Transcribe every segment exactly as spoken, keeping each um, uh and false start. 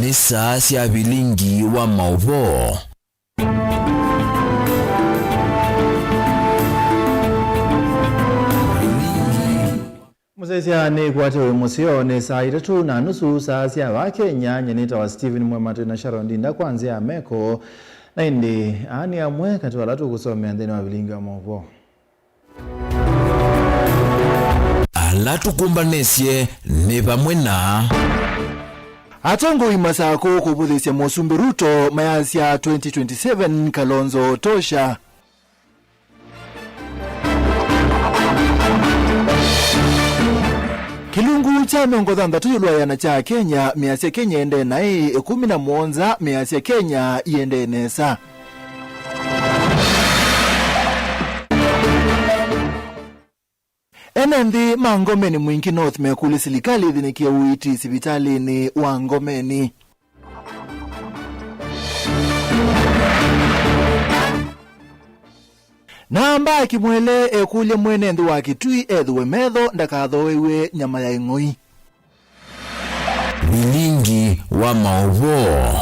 Nĩ saa sya vilingi wa maũvoo. Mũsyaĩĩsya nĩkwate wĩ mũseo, nĩ saa itatũ na nusu saa sya vaa Kenya. Nyie nĩtawa Stephen Mwema, twĩ na Sharon Ndinda kwa nzĩa ya meko. Na ĩndĩ, aa nĩ amwe katĩ wa ala tũkũsomea nthĩnĩ wa vilingi wa maũvoo. Ala tũkũmbanĩsye nĩ vamwe na atongoi Masakũ kũvũthĩsya Mũsumbĩ Ruto mayasya twenty twenty-seven Kalonzo tosha. Kĩlungu kya mĩongo thanthatũ ĩũlũ wa ĩana kya Kenya, mĩasya Kenya ĩendee naĩ, ĩkũmi na mũonza mĩasya Kenya ĩendee nesa. Ene nthĩ ma Ngomeni Mwingi North mekũlya silikalĩ ĩthĩnĩkĩe ũiiti sivitalĩnĩ wa Ngomeni. Na Mbaa Kimwele ekũlya mwene nthĩ wa Kitui ethĩwe metho ndakathooew'e nyama ya ĩng'oi. Vilingi wa maũvoo.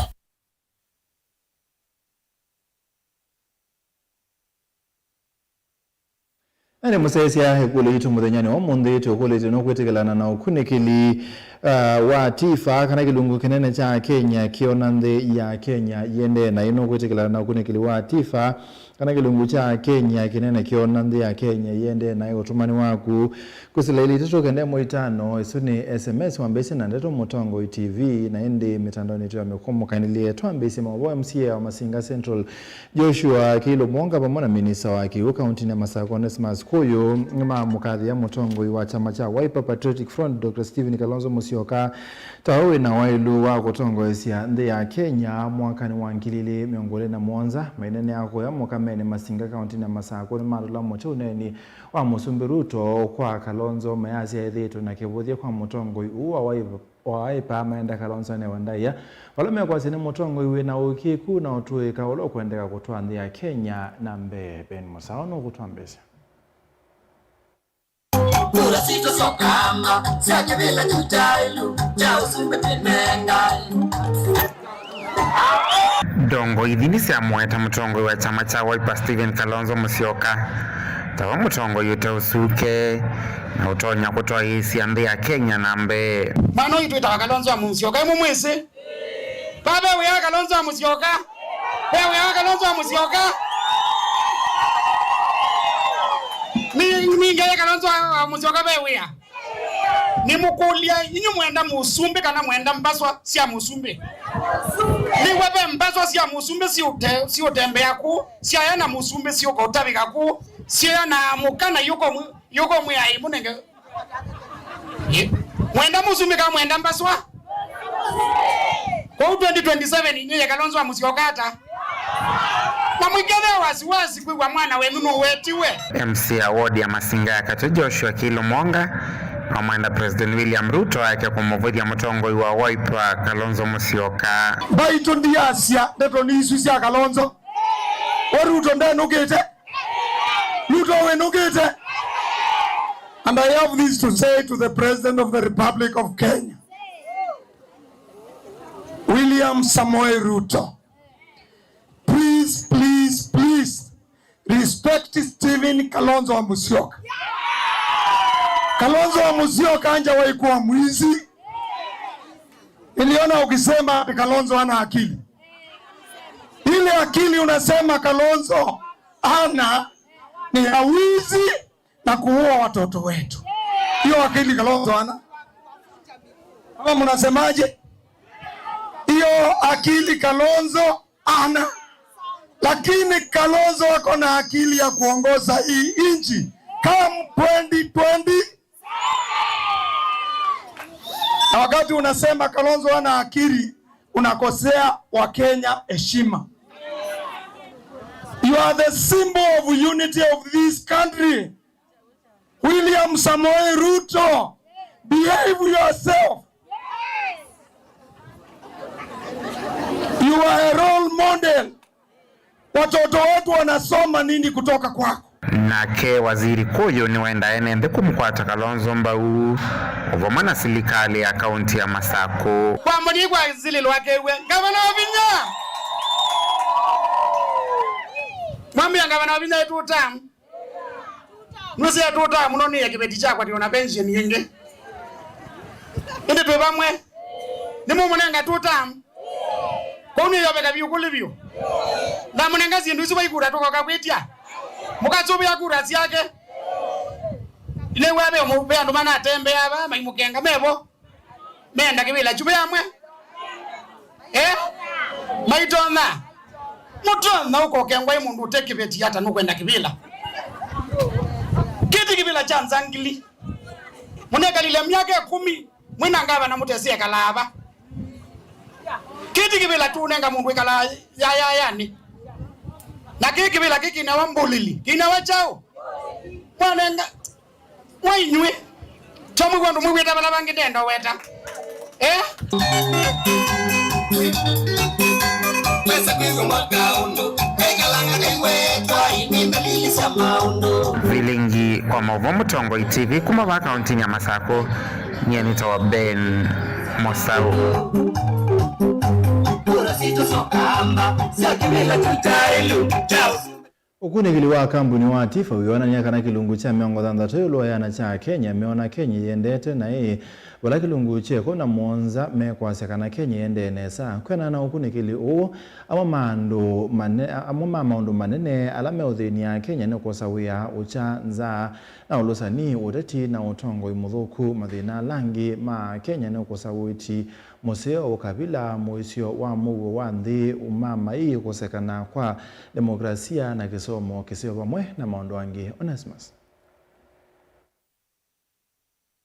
Na nĩ mũsyaĩĩsya ĩkũlyo yitũ mũthenyanĩ wa ũmũnthĩ, tũkũlĩtye nũkwĩtĩkĩlana na ũkunĩkĩli, uh, wa TIFA, kana kĩlungu kĩnene kya Kenya kĩona nthĩ ya Kenya ĩendee naĩ. Nũkwĩtĩkĩlana na ũkunĩkĩli wa TIFA, kana kĩlungu kya Kenya kĩnene kĩona nthĩ ya Kenya ĩendee naĩ? Ũtũmani waku kwĩsĩla ilĩ itatũ kenda ĩmwe itano, ĩsu nĩ S M S, wambĩĩsye na ndeto Mũtongoi T V, na ĩndĩ mĩtandaonĩ yitũ ya mĩkũmũkanĩlye. Twambĩĩsye maũvoo. M C A wa Masinga Central, Joshua Kĩilu Mwonga, vamwe na minista wa kĩw'ũ kauntinĩ ya Masakũ, Onesmus Kũyũ, nĩmamũkathĩa mũtongoi wa kyama kya Wiper Patriotic Front, Doctor Stephen Kalonzo Musyoka, ta we wĩ na waĩlu wa kũtongoesya nthĩ ya Kenya mwakanĩ wa ngili ilĩ mĩongo ĩlĩ na mũonza. Mainenea kũya Mũkamenĩ Masinga kauntinĩ ya Masakũ nĩmatũla mũtĩ ũneeni wa Mũsumbĩ Ruto kwa Kalonzo, mayasya ethĩĩtwe na kĩvũthya kwa mũtongoi ũũ wa Wiper wa Wiper, maenda Kalonzo anewe ndaĩa, vala mekwasya nĩ mũtongoi wĩ na ũĩkĩĩku na ũtũĩka ũla ũkwendeka kũtwaa nthĩ ya Kenya na mbee. Ben Mũsao nũkũtwambĩĩsya. Kura sitũ syoka amba, sya kĩvĩla kĩu kya ĩlu, kya ũsumbĩ twĩnengae. Ndongoi ithi nĩsyamũete mũtongoi wa kyama kya Wiper Stephen Kalonzo Musyoka ta we mũtongoi ũte ũsuke na ũtonya kũtwaĩĩsya nthĩ ya Kenya na mbee. Mwana ũyũ twĩtawa Kalonzo wa Musyoka, ĩmwe mwĩsĩ? Vaa ve wĩa wa Kalonzo wa Musyoka? Ve wĩa wa Kalonzo wa Musyoka? Ni, ningeye Kalonzo wa, wa Musyoka ve wĩa? Nĩmũkũlya, inyu mwenda mũsumbĩ kana mwenda mbaswa sya mũsumbĩ? Nĩw'a ve mbaswa sya mũsumbĩ siũte-, siũtembea kũu, syaya na mũsumbĩ siũka ũtavĩka kũu, syaya na mũka na yũkomwĩ-, yũkomwĩa ĩmũnenge. Ĩ, mwenda mũsumbĩ kana mwenda mbaswa? Kwoou twenty twenty-seven nĩye Kalonzo wa Musyoka ata? Na mũikethĩa wasiwasi kwĩw'a mwana wenyu nũwetiwe. M C A wa ward ya Masinga ya Katĩ, Joshua Kĩilu Mwonga, amwenda President William Ruto ake kũmũvũthya mũtongoi wa Wiper, Kalonzo Musyoka. Mbaitũ ndiasya ndeto nĩ isu sya Kalonzo. We Ruto ndenũkĩte? Ruto wĩnũkĩte? And I have this to say to the President of the Republic of Kenya, William Samoei Ruto. Please, please, please respect Stephen Kalonzo wa Musyoka. Kalonzo wa Musyoka hajawahi kuwa mwizi. Niliona ukisema ati Kalonzo hana akili. Ile akili unasema Kalonzo hana ni ya wizi na kuua watoto wetu. Hiyo akili Kalonzo hana? Ama mnasemaje? Hiyo akili Kalonzo hana. Lakini Kalonzo ako na akili ya kuongoza hii nchi come twenty twenty. Na wakati unasema Kalonzo hana akili, unakosea Wakenya heshima. You are the symbol of unity of this country. William Samoei Ruto, behave yourself. You are a role model. Watoto wetu wanasoma nini kutoka kwako? Nake Waziri Kũyũ nĩwaendaa ene nthĩ kũmũkwata Kalonzo mbau, o vamwe na silikalĩ ya kaunti ya Masakũ. Kwamboni kwa zililwa kewe, ngavana wa vinya. Mwambia ngavana wa vinya etuta. Nũsĩ etuta mũno nĩ ya kĩveti kyakwa tĩ ona pension yĩngĩ. Ĩndĩ twĩ vamwe. Nĩmũmũnenga tuta. Kũu nĩyoveka vyũ kũlĩ vyũ. Ndamũnenga syĩndũ isu vaikura tũkoka kwĩtya. Mũkasũvĩa kura syake. Nĩw'a ve mũvea andũ manatembeaa vaa maimũkenga mevo. Meenda kĩvĩla kyuve amwe. Eh? Maitonya. Mũtonya ũkokengwa ĩ mũndũ ũte kĩveti ata nũkwenda kĩvĩla. Kĩti kĩvĩla kya nzangili. Mũnekalile myaka ĩkũmi. Mwĩna ngavana mũtesĩ ekalaa va? Kĩti kĩvĩla tũũnenga mũndũ ĩkalaa yayayanĩ. Na kĩĩ kĩvĩla kĩkĩnawa mbũlĩli, kĩnawa kyaũ? Mwanenga, mwa inyw'ĩ. Kyamwĩw'a ũndũ mwĩw'ĩte vala vangĩ ndenda ũweta. Eh? Wesa kwĩw'a mwaka ũndũ, ekalanga kaiwetwa ĩnĩ ndalili sya maũndũ. Vilingi wa maũvoo Mũtongoi T V kuma vaa kauntinĩ ya Masakũ. Nyie nĩtawa Ben Mosau. Kura sitũ syo kamba sya kĩvĩla kĩtaĩlu kya. Ũkunĩkĩli wa kambuni wa Tifa wĩonany'a kana kĩlungu kya mĩongo thanthatũ ĩũlũ wa ĩana kya Kenya meona Kenya yĩendete naĩ, vala kĩlungu kya ĩkũmi na mũonza mekwasya kana Kenya ĩendee nesa. Kwĩanana na ũkunĩkĩli ũũ, amwe ma andũ mane-, amwe ma maũndũ manene ala meũthĩny'a Kenya nĩ kwosa wĩa, ũkya, nzaa, na ũlũsani, ũteti na ũtongoi mũthũku, mathĩna ala angĩ ma Kenya nĩ ũkosa ũiiti, mũseo, ũkavila, mũisyo wa mũuo wa nthĩ, ũmamai, kũsekana kwa demokrasia na kĩsomo kĩseo, vamwe na maũndũ angĩ. Onesmus.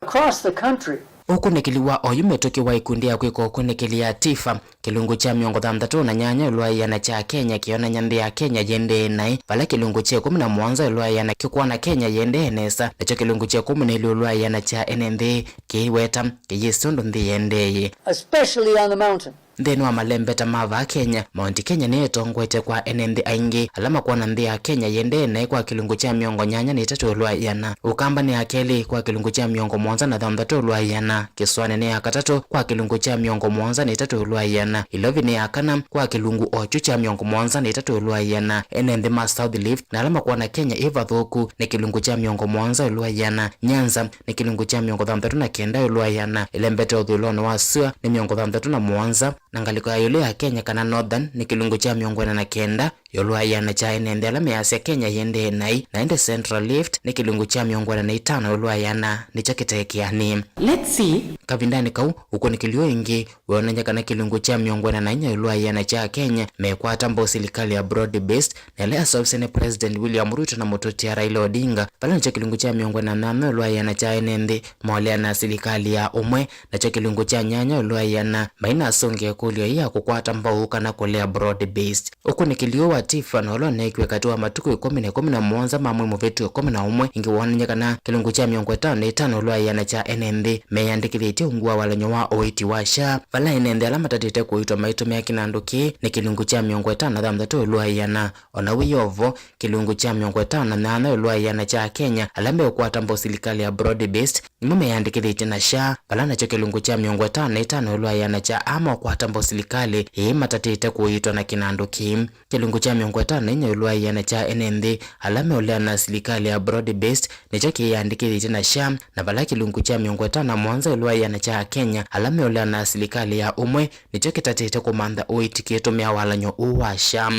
Across the country. Ũkunĩkĩli wa oyu mĩtũkĩ wa ikundi ya kwĩka ũkunĩkĩli ya Tifa, kĩlungu kya mĩongo thanthatũ na nyanya ĩũlũ wa ĩana kya Kenya kĩonany'a nthĩ ya Kenya yĩendee naĩ, vala kĩlungu kya ĩkũmi na mũonza ĩũlũ wa ĩana kĩkwona Kenya yĩendee nesa, nakyo kĩlungu kya ĩkũmi na ĩlĩ ĩũlũ wa ĩana kya ene nthĩ kĩiweta kĩyĩsĩ ũndũ nthĩ yĩendee. Especially on the mountain. Nthĩnĩ wa malembeta ma vaa Kenya, Mount Kenya nĩyo ĩtongoetye kwa ene nthĩ aingĩ, ala makwona nthĩ ya Kenya yĩendee naĩ kwa kĩlungu kya mĩongo nyanya na itatũ ĩũlũ wa ĩana. Ũkamba nĩ ya kelĩ kwa kĩlungu kya mĩongo mũonza na thanthatũ ĩũlũ wa ĩana. Kĩsũanĩ nĩ ya katatũ kwa kĩlungu kya mĩongo mũonza na itatũ ĩũlũ wa ĩana. Ilovi nĩ ya kana kwa kĩlungu o kyu kya mĩongo mũonza na itatũ ĩũlũ wa ĩana. Ene nthĩ ma South Rift na ala makwona Kenya ĩ vathũku nĩ kĩlungu kya mĩongo mũonza ĩũlũ wa ĩana. Nyanza nĩ kĩlungu kya mĩongo thanthatũ na kenda ĩũlũ wa ĩana. Ĩlembete ũthũĩlonĩ wa sua nĩ mĩongo thanthatũ na mũonza, na ngalĩko ya ĩũlũ ya Kenya kana Northern nĩ kĩlungu kya mĩongo ĩna na kenda ĩũlũ wa ĩana kya ene nthĩ ala measya Kenya yĩendee naĩ, na ĩndĩ Central Rift nĩ kĩlungu kya mĩongo ĩna na itano ĩũlũ wa ĩana nĩkyo kĩte kĩanĩ. Let's see. Kavindanĩ kau, ũkunĩkĩli ũũ ĩngĩ wĩonany'a kana kĩlungu kya mĩongo ĩna na inya ĩũlũ wa ĩana kya Kenya mekwata mbau silikalĩ ya broad based, na ĩla yaseũvisye nĩ President William Ruto na mũtũtia Raila Odinga, vala nakyo kĩlungu kya mĩongo ĩna na nyanya ĩũlũ wa ĩana kya ene nthĩ maũleana na silikalĩ ya ũmwe, nakyo kĩlungu kya nyanya ĩũlũ wa ĩana mainasũngĩa ĩkũlyo yĩĩ ya kũkwata mbau kana kũlea broad based. Ũkunĩkĩli ũũ wa Tifa na ũla ũneekiwe katĩ wa matukũ ĩkũmi na ĩkũmi na mũonza ma mwei mũvĩtu ĩkũmi na ũmwe ĩngĩ woonany'a kana kĩlungu kya mĩongo ĩtano na itano ĩũlũ wa ĩana kya ene nthĩ meyĩandĩkĩthĩtye ungu wa walany'o wa ũiiti wa SHA, vala ene nthĩ ala matatĩte kũiitwa maitũmĩa kĩnandũ kĩĩ nĩ kĩlungu kya mĩongo ĩtano na thanthatũ ĩũlũ wa ĩana. O na wĩ o vo, kĩlungu kya mĩongo ĩtano na nyanya ĩũlũ wa ĩana kya Akenya ala meũkwata mbau silikalĩ ya broad based nĩmo meyĩandĩkĩthĩtye na SHA, vala nakyo kĩlungu kya mĩongo ĩtano na itano ĩũlũ wa ĩana kya aa maũkwata mbau silikalĩ ĩĩ matatĩte kũiitwa na kĩnandũ kĩĩ. Kĩlungu kya mĩongo ĩtano na inya ĩũlũ wa ĩana kya ene nthĩ ala meũleana na silikalĩ ya broad based nĩkyo kĩyĩandĩkĩthĩtye na SHA, na vala kĩlungu kya mĩongo ĩtano na mũonza ĩũlũ wa ĩana kya Akenya ala meũleana na silikalĩ ya ũmwe nĩkyo kĩtatĩte kũmantha ũiiti kĩitũmĩa walany'o ũũ wa SHA.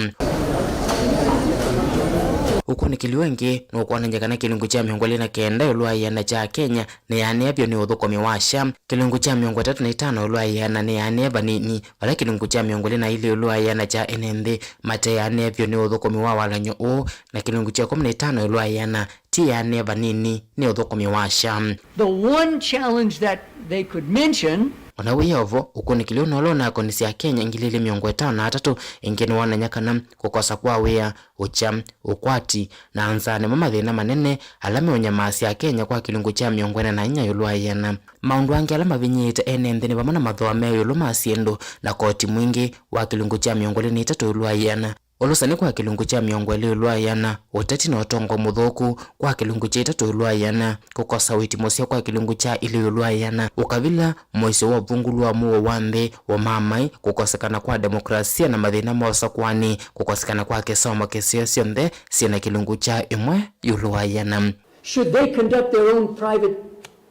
Ũkunĩkĩli ũũ ĩngĩ nũkwonany'a kana kĩlungu kya mĩongo ĩlĩ na kenda ĩũlũ wa ĩana kya Akenya nĩyaanĩa vyũ nĩ ũthũkũmi wa SHA. Kĩlungu kya mĩongo ĩtatũ na itano ĩũlũ wa ĩana nĩyaanĩe vanini, vala kĩlungu kya mĩongo ĩlĩ na ilĩ ĩũlũ wa ĩana kya ene nthĩ mateyaanĩe vyũ nĩ ũthũkũmi wa walany'o ũũ, na kĩlungu kya ĩkũmi na itano ĩũlũ wa ĩana tiyaanĩe vanini nĩ ũthũkũmi wa SHA. The one challenge that they could mention. O na wĩ o vo, ũkunĩkĩli ũũ nũla ũnakonisye Akenya ngili ilĩ mĩongo ĩtano na atatũ ĩngĩ nĩwonany'a kana kũkosa kwa wĩa, ũkya, ũkwati, na nzaa nĩmo mathĩna manene ala meũnyamaasya Akenya kwa kĩlungu kya mĩongo ĩna na inya ĩũlũ wa ĩana. Maũndũ angĩ ala mavinyĩĩte ene nthĩ nĩ vamwe na mathooa me ĩũlũ ma syĩndũ na koti mwingĩ wa kĩlungu kya mĩongo ĩlĩ na itatũ ĩũlũ wa ĩana. ũlũsani kwa kĩlungu kya mĩongo ĩlĩ ĩũlũ wa ĩana, ũteti na ũtongoi mũthũku kwa kĩlungu kya ĩtatũ ĩũlũ wa ĩana, kũkosa ũiiti mũseo kwa kĩlungu kya ilĩ ĩũlũ wa ĩana, ũkavila, mũisyo wa ũvungũlu wa mũuo wa nthĩ, ũmamaĩ, kũkosekana kwa demokrasia na mathĩna ma ũsakũani, kũkosekana kwa kĩsomo kĩseo, syonthe syĩ na kĩlungu kya ĩmwe ĩũlũ wa ĩana. Should they conduct their own private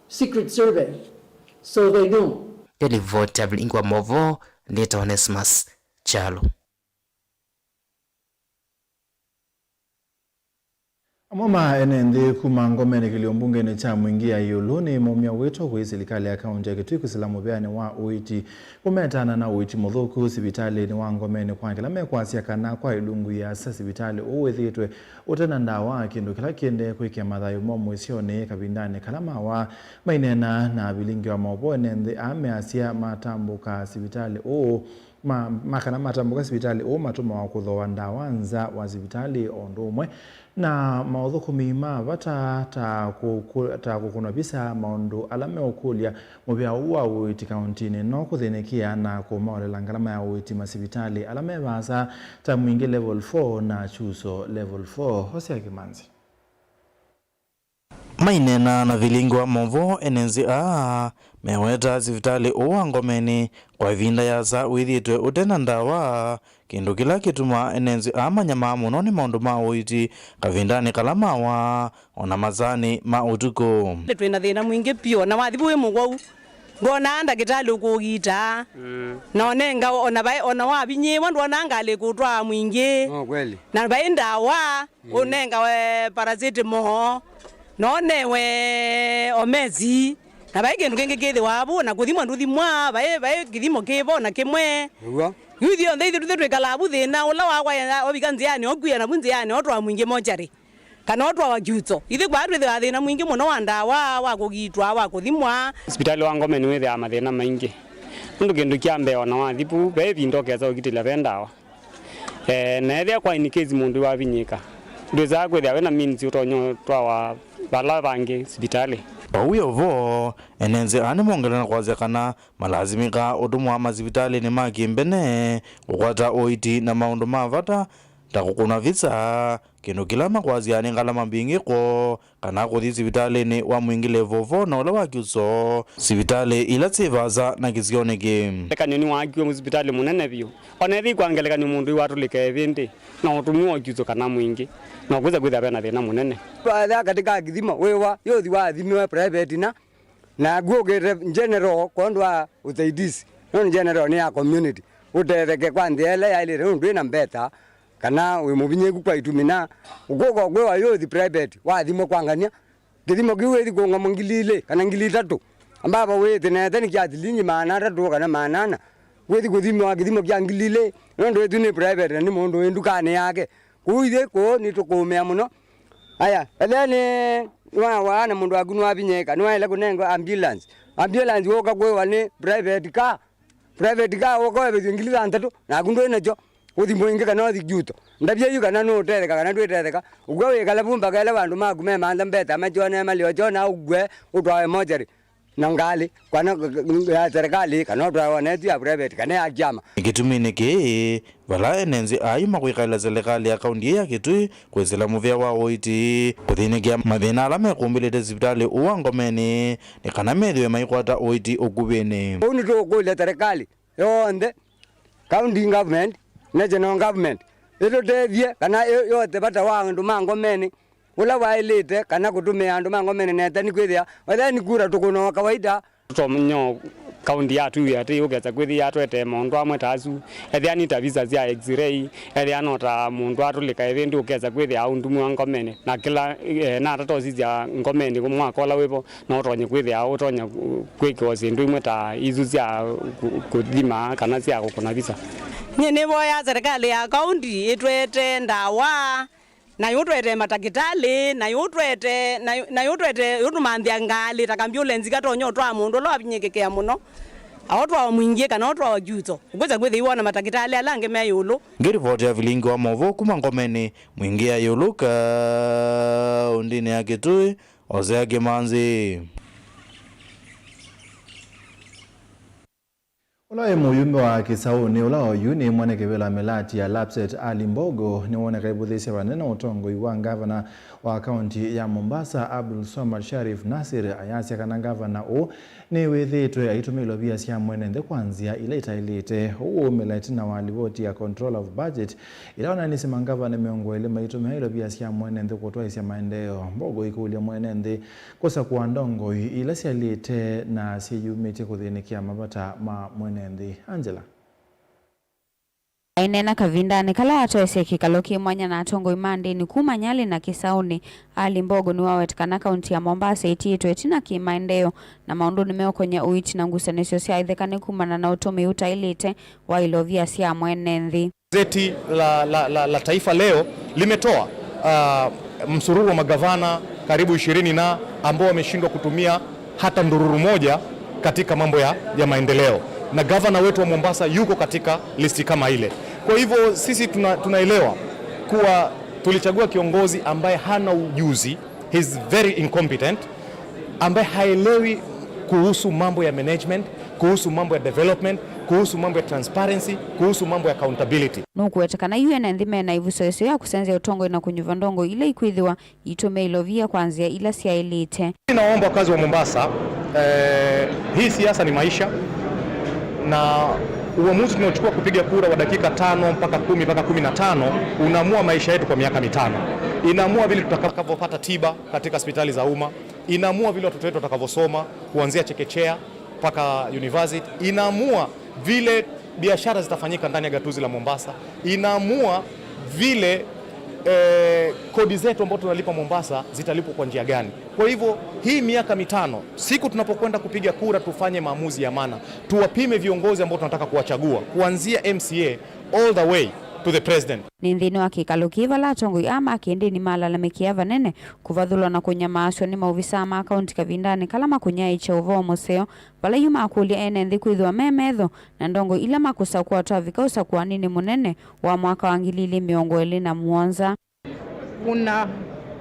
secret survey so they know? Nĩ livoti ya vilingi wa maũvoo, nĩtawa Onesmus Kyalo. Amwe ma ene nthĩ kuma ngomenĩ kĩlio mbungenĩ kya Mwingi ya ĩũlũ nĩ maumya wĩto kwĩ silikalĩ ya kaunti ya Kitui kwĩsĩla mũvĩanĩ wa ũiiti kũmetana na ũiiti mũthũku sivitalĩnĩ wa ngomenĩ kwa kĩla mekwasya kana kwa ilungu iasa sivitalĩ ũũ wĩthĩĩtwe ũte na ndawa, kĩndũ kĩla kĩendee kwĩkĩa mathayũ mo mũisyonĩ kavindanĩ kala mawa maineena na vilingi wa maũvoo. Ene nthĩ aa measya matambũka sivitalĩ ũũ ma, ma kana matambũka sivitalĩ ũũ matũmawa kũthooa ndawa nza wa sivitalĩ o ũndũ ũmwe na maũthũkũmi ma vata ta kũkũ-, ta kũkũnwa visa, maũndũ ala meũkũlya mũvĩa ũũ wa ũiiti kauntinĩ no kũthĩnĩkĩa na kũmaolela ngalama ya ũiiti masivitalĩ ala me vaasa ta Mwingi Level four na Kyuso Level four. Hosea Kĩmanzi. Maineena na vilingi wa maũvoo, ene nzĩ aa meweta sivitalĩ ũũ wa ngomenĩ kwa ĩvinda yasa wĩthĩĩtwe ũte na ndawa, kĩndũ kĩla kĩtumaa ene nzĩ aa manyamaa mũno nĩ maũndũ ma ũiiti kavindanĩ kala mawa, o na masaanĩ ma ũtukũ. Twĩ na thĩna mwingĩ piũ, na wathi wĩ mũwau, ndwonaa ndakĩtalĩ ũkũũgiita. Mm. Na ũnenga, o na vai, o na wavinyĩĩwa, ndwonaa ngalĩ kũtwaa Mwingi. No, kweli. Na vai ndawa. Mm. Ũnengawe paracetamol, na ũnewe omesi, na vai kĩndũ kĩngĩ kĩthĩwa vu, na kũthimwa ndũthimwa, vai, vai kĩthimo kĩvo na kĩmwe. Nĩw'o. Yu ithyonthe ithyĩ twĩkalaa vu thĩna ũla wakwa ũvika nzĩanĩ, ũkwia navu nzĩanĩ, ũtwaa Mwingi mochari, kana ũtwawa Kyuso. Ithyĩ kwa twĩthĩwa thĩna mwingĩ mũno wa ndawa, wa kũgiitwa, wa kũthimwa. Sivitalĩ wa Ngome nĩwĩthĩaa mathĩna maingĩ. Nũndũ kĩndũ kya mbee, o na wathi vu, ve ĩvinda ũkesa ũkitĩlya ve ndawa. Eh, na ethĩa kwa in case mũndũ wavinyĩka, ndwĩsaa kwĩthĩa wĩna means ũtonya ũtwawa vala vangĩ sivitalĩ. O wĩ o vo, ene nzĩ aa nĩmongelea na kwasya kana malasimĩkaa ũtũmwa masivitalĩnĩ ma kĩmbene kũkwata ũiiti na maũndũ ma vata ta kũkũnwa visa, kĩndũ kĩla makwasya nĩ ngalama mbingĩ kwoo, kana kũthi sivitalĩnĩ wa Mwingi Level four na ũla wa Kyuso, sivitalĩ ila syĩ vaasa na kĩsionĩ kĩĩ. Ngelekany'o nĩwaakiwe mũsivitalĩ mũnene vyũ. O na ethĩwa kwa ngelekany'o mũndũ ĩwatũlĩka ĩvĩndĩ, na ũtũmĩwa o Kyuso kana Mwingi, na ũkwĩsa kwĩthĩa ve na thĩna mũnene. Twaya katĩ ka kĩthimo, wĩwa yũthi wathimiwe private na, naku ũkĩte general kwondũ wa ũsaidizi, nũndũ general nĩ ya community, ũtetheke kwa nthĩa ĩla yaĩlĩte nũndũ ndwĩ na mbesa. Kana wĩ mũvinyĩĩku kwa itumi na ũkũka ũkwĩwa yũthi private, wathimwe kwa ngania, kĩthimo kĩu wĩthi kũũngama ngili ilĩ kana ngili itatũ. Ambaba wĩĩte nete nĩ kya silingi maana atatũ kana maana ana. Wĩthi kũthimwa kĩthimo kya ngili ilĩ, nũndũ ĩtu nĩ private na nĩ mũndũ wĩ ndukanĩ yake. Kũu ithyĩ kũũ nĩtũkũũmĩa mũno. Aya, ethĩa nĩ, nĩwawaa na mũndũ waku nĩwavinyĩĩka, nĩwaĩle kũnengwa ambulance. Ambulance wũka kwĩwa nĩ private car. Private car ũka wevethw'e ngili thanthatũ, naku ndwĩ nakyo, ũthi Mwingi kana ũthi Kyuso. Ndavya yu kana nũũtetheka kana ndwĩtetheka, ũkw'a wĩkala vu mpaka ĩla vandũ maku memantha mbesa makyonee malĩ o kyona ũkw'e ũtwawe mochari na ngalĩ, kana ya serikali, kana ũtwawe ona ĩtu ya private kana ya kyama. Kĩtuminĩ kĩĩ, vala ene nzĩ aa yu makwĩkalĩla selekalĩ ya kaunti ĩĩ ya Kitui kwĩsĩla mũvĩa wa ũiiti, kũthĩnĩkĩa mathĩna ala mekũmbĩlĩte sivitalĩ ũũ wa Ngomenĩ, nĩ kana methĩwe maikwata ũiiti ũkuvĩnĩ. Ũu nĩtũũkũlya serikali yonthe, county government, national government, ĩtũtethye kana ĩ-, yote vata wa andũ ma Ngomenĩ ũla waĩlĩte, kana kũtũmĩa andũ ma Ngomenĩ neta, nĩkwĩthĩa ethĩa nĩ kura tũkũnaa kawaida. Tũtonya kaunti yatwĩw'a atĩ ũkesa kwĩthĩa twetee maũndũ amwe ta asu, ethĩa nĩ ta visa sya X-ray, ethĩa no ta mũndũ atũlĩka ĩvĩndĩ ũkesa kwĩthĩa aũndumĩwa Ngomenĩ, na kĩla, eh, nata tosisya Ngomenĩ mwaka ũla wĩvo, no ũtonye kwĩthĩa ũtonya kwĩkĩwa syĩndũ imwe ta isu sya kũ-, kũthima kana sya kũkũna visa. Nyie nĩvoyaa serikali ya kaunti ĩtwete ndawa, na yũtwete matakĩtalĩ, na yũtwete, na, na yũtwete, yũtũmanthĩa ngalĩ ta ambulance katonya ũtwaa mũndũ ũla wavinyĩkĩkĩa mũno, aũtwawa Mwingi kana ũtwawa Kyuso, ũkwĩsa kwĩthĩwa na matakĩtalĩ ala angĩ me ĩũlũ. Ngĩrivoti ya vilingi wa maũvoo kuma Ngomenĩ, Mwingi ya ĩũlũ kaũndĩnĩ ya Kitui, Hosea Kĩmanzi. Ũla wĩ mũyumbe wa Kĩsaũnĩ, ũla oyu nĩ mwene kĩvĩla mĩlati ya Lapset, Ali Mbogo, nĩwoneka aivũthĩĩsya vanene ũtongoi wa ngavana wa kaunti ya Mombasa, Abdul Swamad Sharif Nasir, ayasya kana ngavana ũũ nĩwĩthĩĩtwe aitũmĩa ilovia sya mwene nthĩ kwa nzĩa ila itaĩlĩte. Ũu waumĩla ĩtina wa livoti ya Control of Budget ĩla wonanĩsye mangavana mĩongo ĩlĩ maitũmĩa ilovia sya mwene nthĩ kũtwaĩsya maendeeo. Mbogo aikũlya mwene nthĩ kũsakũa ndongoi ila syaĩlĩte na syĩyumĩtye kũthĩnĩkĩa mavata ma mwene nthĩ. Angela. Aineena kavindanĩ kala watoesye kĩkalo kĩ mwanya na atongoi ma ndĩni kuma Nyali na Kĩsaũnĩ, Ali Mbogo nĩwaweta kana kaunti ya Mombasa ĩtiĩtwe ĩtina kĩ maendeeo na maũndũnĩ meũkonya ũiiti na ngusanĩsyo sya ĩtheka nĩ kumana na ũtũmĩi ũtaĩlĩte wa ilovia sya mwene nthĩ. Gazeti la, la, la, la Taifa Leo limetoa, ah, msururu wa magavana karibu ishirini na ambao wameshindwa kutumia hata ndururu moja katika mambo ya, ya maendeleo, na gavana wetu wa Mombasa yuko katika listi kama ile. Kwa hivyo sisi tuna, tunaelewa kuwa tulichagua kiongozi ambaye hana ujuzi, he's very incompetent, ambaye haelewi kuhusu mambo ya management, kuhusu mambo ya development, kuhusu mambo ya transparency, kuhusu mambo ya accountability. Nũkũweta kana yu ene nthĩ mena ĩvuso ĩseo ya kũsenzya ũtongoi na kũnyuva ndongoi ila ikwĩthĩwa itũmĩa ilovia kwa nzĩa ila syaĩlĩte. Naomba wakazi wa Mombasa, eh, hii siasa ni maisha, na uamuzi tunaochukua kupiga kura wa dakika tano mpaka kumi mpaka kumi na tano unaamua maisha yetu kwa miaka mitano. Inaamua vile tutakavyopata tiba katika hospitali za umma, inaamua vile watoto wetu watakavyosoma kuanzia chekechea mpaka university, inaamua vile biashara zitafanyika ndani ya gatuzi la Mombasa, inaamua vile, eh, kodi zetu ambazo tunalipa Mombasa zitalipwa kwa njia gani. Kwa hivyo, hii miaka mitano, siku tunapokwenda kupiga kura, tufanye maamuzi ya maana, tuwapime viongozi ambao tunataka kuwachagua, kuanzia M C A all the way to the president. Nĩ nthĩnĩ wa kĩkalo kĩĩ vala atongoi aa ma kĩndĩni malalamĩkĩa vanene kũvathũlwa na kũnyamaasw'a nĩ maovisaa ma kaunti kavindanĩ kala makũnyaĩĩkya ũvoo mũseo, vala yu makũlya ene nthĩ kwĩthĩwa me metho na ndongoi ila makũsakũa twavika ũsakũaninĩ mũnene wa mwaka wa ngili ilĩ mĩongo ĩlĩ na mũonza. Kuna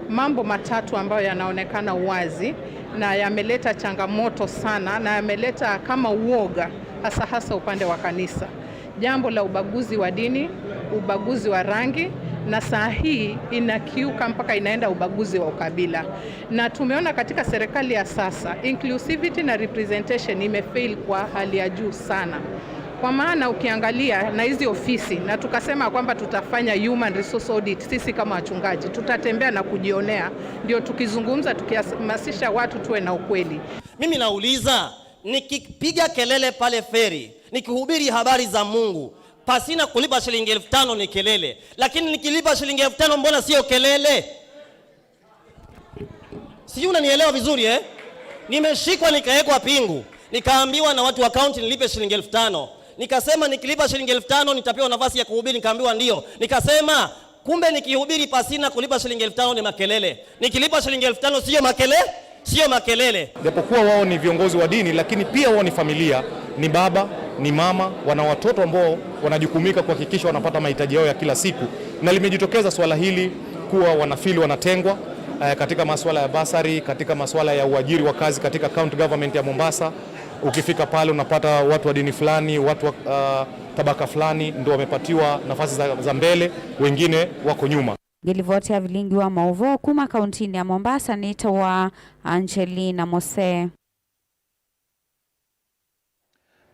mambo matatu ambayo yanaonekana wazi na yameleta changamoto sana na yameleta kama uoga, hasa hasa upande wa kanisa. Jambo la ubaguzi wa dini, ubaguzi wa rangi, na saa hii inakiuka mpaka inaenda ubaguzi wa ukabila. Na tumeona katika serikali ya sasa, inclusivity na representation imefail kwa hali ya juu sana. Kwa maana ukiangalia na hizi ofisi, na tukasema kwamba tutafanya human resource audit sisi kama wachungaji, tutatembea na kujionea, ndio tukizungumza, tukihamasisha watu tuwe na ukweli. Mimi nauliza, nikipiga kelele pale feri, nikihubiri habari za Mungu, pasina kulipa shilingi elfu tano ni kelele, lakini nikilipa shilingi elfu tano mbona sio kelele? Sijui unanielewa vizuri, eh? Nimeshikwa nikawekwa pingu, nikaambiwa na watu wa kaunti nilipe shilingi elfu tano. Nikasema nikilipa shilingi elfu tano nitapewa nafasi ya kuhubiri, nikaambiwa ndio. Nikasema kumbe nikihubiri pasina kulipa shilingi elfu tano ni makelele, nikilipa shilingi elfu tano sio makele-, sio makelele. Japokuwa wao ni viongozi wa dini, lakini pia wao ni familia, ni baba, ni mama, wana watoto ambao wanajukumika kuhakikisha wanapata mahitaji yao ya kila siku, na limejitokeza swala hili kuwa wanafili wanatengwa, eh, katika masuala ya basari, katika masuala ya uajiri wa kazi katika county government ya Mombasa. Ukifika pale unapata watu wa dini fulani, watu wa, ah, tabaka fulani ndio wamepatiwa nafasi za, za mbele, wengine wako nyuma. Ngĩlivoti ya vilingi wa maũvoo kuma kauntinĩ ya Mombasa nĩtawa Angelina Mose.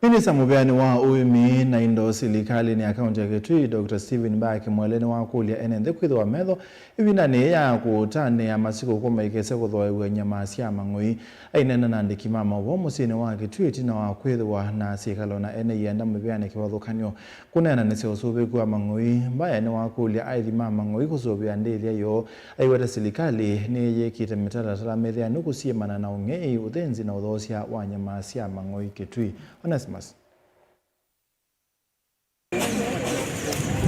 Minista mũveani wa ũĩmi na indo silikalĩnĩ ya kaunti ya Kitui, Doctor Stephen Mbaya Kimwele, nĩwakũlya ene nthĩ kwĩthĩwa metho ĩvindanĩ ya kũtanĩa masikũkũ maikese kũthooew'a nyama sya mang'oi. Aineena na andĩki ma maũvoo mũsyĩnĩ wa Kitui ĩtina wa kwĩthĩwa na syĩkalo na ene ianda mĩvĩanĩ kĩvathũkany'o kũneenanĩsya ũsũvĩku wa mang'oi, Mbaya nĩwakũlya aithi ma mang'oi kũsũvĩa ndĩthya yoo aiweta silikalĩ nĩyĩkĩte mĩtalatala mĩtheanu kũsiĩmana na ũng'ei, ũthĩnzi na ũthoosya wa nyama sya mang'oi Kitui. Onesmus.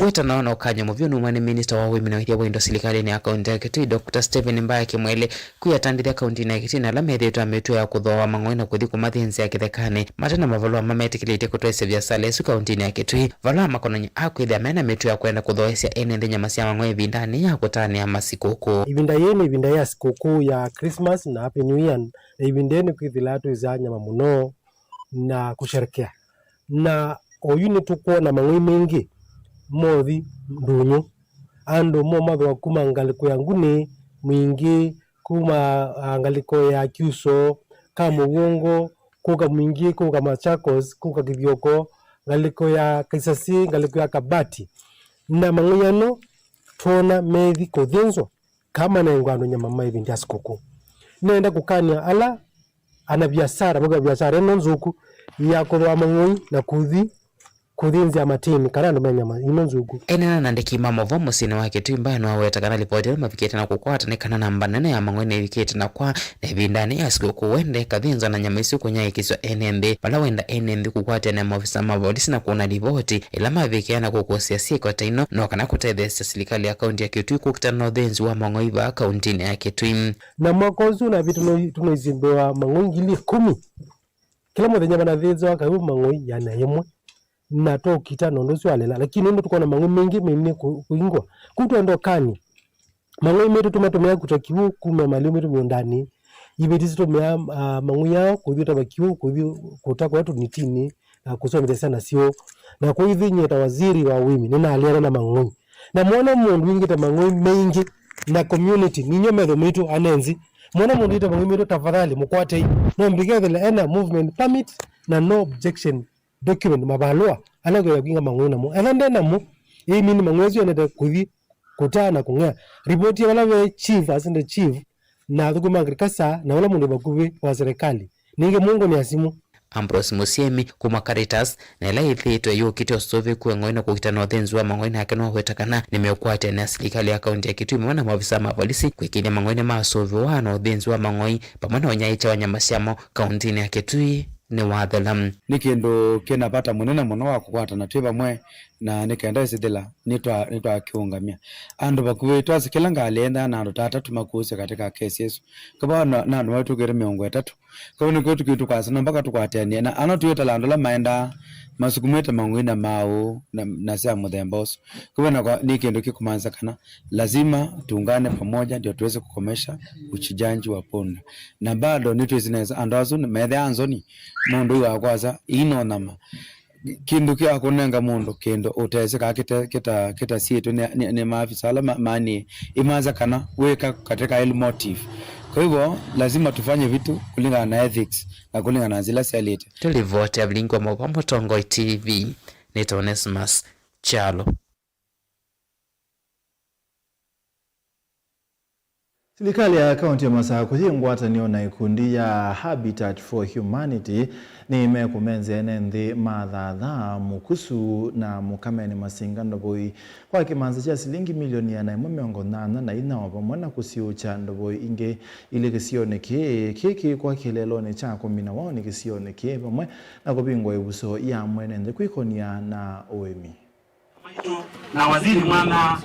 Wĩtanawa na ũkany'o mũvyũ numa nĩ minista wa ũĩmi na ũĩthya wa indo silikalĩnĩ ya kaunti ya Kitui, Doctor Stephen Mbaya Kimwele, kwĩatandĩthya kauntinĩ ya Kitui na ala methĩĩtwe na mĩtuo ya kũthooa mang'oi na kũthi kũmathĩnzĩa kĩthekanĩ mate na mavalũa mametĩkĩlĩtye kũtwaĩsya viasala ĩsu kauntinĩ ya Kitui. Valũa makonany'a a kwĩthĩa mena mĩtuo ya kwenda kũthoesya ene nthĩ nyama sya mang'oi ĩvindanĩ ya kũtanĩa masikũkũ. Ĩvinda yĩĩ nĩ ĩvinda ya sikũkũ ya Christmas na Happy New Year, na ĩvinda yĩĩ nĩkwĩthĩlaa tũĩsyaa nyama mũno na kũsherekea. Na oyu nĩtũkwona mang'oi maingĩ mothi ndũnyũ. Andũ momathwa kuma ngalĩko ya Nguni, Mwingĩ, kuma, ah, ngalĩko ya Kyuso, Kamũvũngũ, kũka Mwingĩ, kũka Machakos, kũka Kĩthioko, ngalĩko ya Kaisasi, ngalĩko ya Kabati. Na mang'oi ano twona methi kũthĩnzwa, kana manengwa andũ nyama ma ĩvinda ya sikũkũ. Nĩenda kũkany'a ala ana viasara, mauka viasara ĩno nzũku ya kũthooa mang'oi na kũthi kũthĩnzĩa matĩni kana andũ me nyama ino nzũku. Eneena na andĩki ma maũvoo mũsyĩnĩ wa Kitui, Mbaya nĩwaweta kana livoti ĩla mavikĩte na kũkwata nĩ kana namba nene ya mang'oi nĩĩvikĩte na kwa, na ĩvindanĩ ya sikũkũ wende kathĩnza na nyama isu kũnyaĩĩkĩsw'a ene nthĩ, vala wenda ene nthĩ kũkwatĩana na maofisa ma volisi na kũna livoti ĩla mavikĩa na kũkũsĩa syĩko ta ino, no kana kũtetheesya silikalĩ ya kaunti ya Kitui kũkita na ũthĩnzi wa mang'oi vaa kauntinĩ ya Kitui. Na mwaka ũsu ũnavĩtwe tũno-, tũnoisindũa mang'oi ngili ĩkũmi. Kĩla mũthenya vanathĩnzĩwa kau mang'oi yana ĩmwe. Na twaũkita na ũndũ ũsu walela, lakini nũndũ tũkona mang'oi maingĩ mainie kũ-, kũingwa. Kũu twenda ũkany'a, mang'oi maitũ tũmatũmĩa kũta kĩw'ũ kuma maliu maitũ mĩũndanĩ, iveti sitũmĩaa, ah, mang'oi ao kũthi ũtava kĩw'ũ, kũthi kũta kũya tũnitinĩ, na kũsomethya syana syoo. Na kwoou ithyĩ nyie ta waziri wa ũĩmi, nĩnaleana na mang'oi. Na mwona mũndũ wingĩte mang'oi maingĩ na community, ninyo metho maitũ anenzi. Mwona mũndũ wingĩte mang'oi maitũ, tafadhali mũkwatei. No mbikethele ena movement permit na no objection document, mavalũa ala ũkenda kwinga mang'oi namo. Etha nde namo, ĩimini mang'oi asu endete kũthi kũtaa na kũng'ea. Ripoti ya vala ve chief, assistant chief, na athũkũmi ma agriculture, na ũla mũndũ vakuvĩ wa serikali. Ningĩ mũngũnĩa simũ. Ambrose Mũsyĩmi kuma Caritas, na ĩla yĩthĩĩtwe yũkĩte ũsũvĩku wa ng'oi na kũkita na ũthĩnzi wa mang'oi, nake nĩwaweta kana nĩmeũkwatĩanĩa silikalĩ ya kaunti ya Kitui vamwe na maofisa ma volisi kwĩkĩĩthya mang'oi nĩmasũvĩwa na ũthĩnzi wa mang'oi vamwe na ũnyaĩĩkya wa nyama syamo kauntinĩ ya Kitui nĩwathela. Nĩ kĩndũ kĩna vata mũnene mũno wa kũkwatana twĩ vamwe na nĩ kenda ĩsĩthĩla nĩtwa-, nĩtwakĩũngamya. Andũ vakuvĩ twasĩ kĩla ngalĩ yendaa na andũ ta atatũ makuusya katika kesi ĩsu. Kava na, na andũ maitũkĩte mĩongo ĩtatũ. Kau nĩkw'o tũkĩu tũkwasana mpaka tũkwatĩanĩe na ano twĩtala andũ ala maendaa masukumĩte mang'oi na maũũ na, na sya mũthemba ũsu. Kau na kwa, nĩ kĩndũ kĩkũmaanisya kana lazima tuungane pamoja ndio tuweze kukomesha uchinjaji wa punda. Na bado nĩtwĩsĩ nesa andũ asu methĩaa nzoni mũndũ yu wakwasya ii no nyama. Kĩndũ kya kũnenga mũndũ kĩndũ ũtesĩ kana kĩta-, kĩta-, kĩtasiĩtwe nĩ, nĩ, nĩ maafisa ala ma-, maanĩe, ĩmaasya kana wĩka katika ill motive. Kwa hivyo, lazima tufanye vitu kulingana na ethics na kulingana na zila syaĩlĩte. Tũlivoti ya Vilingi wa Maũvoo Mũtongoi T V, nĩtawa Onesmus Kyalo. Silikalĩ ya kaunti ya Masakũ yĩ ngwatanĩo na ikundi ya Habitat for Humanity nĩmekũmenzĩa ene nthĩ ma Thatha, Mukusu na Mukamenĩ Masinga ndovoi kwa kĩmanza kya silingi milioni ĩana ĩmwe mĩongo nyanya na inya, o vamwe na kũsiũũkya ndovoi ingĩ ilĩ kĩsionĩ kĩĩ. Kĩĩ kĩ kwa kĩeleelonĩ kya kũmina waũni kĩsionĩ kĩĩ vamwe na kũvingũa ĩvuso ya mwene nthĩ kwĩkonia na ũĩmi. Na waziri mwana.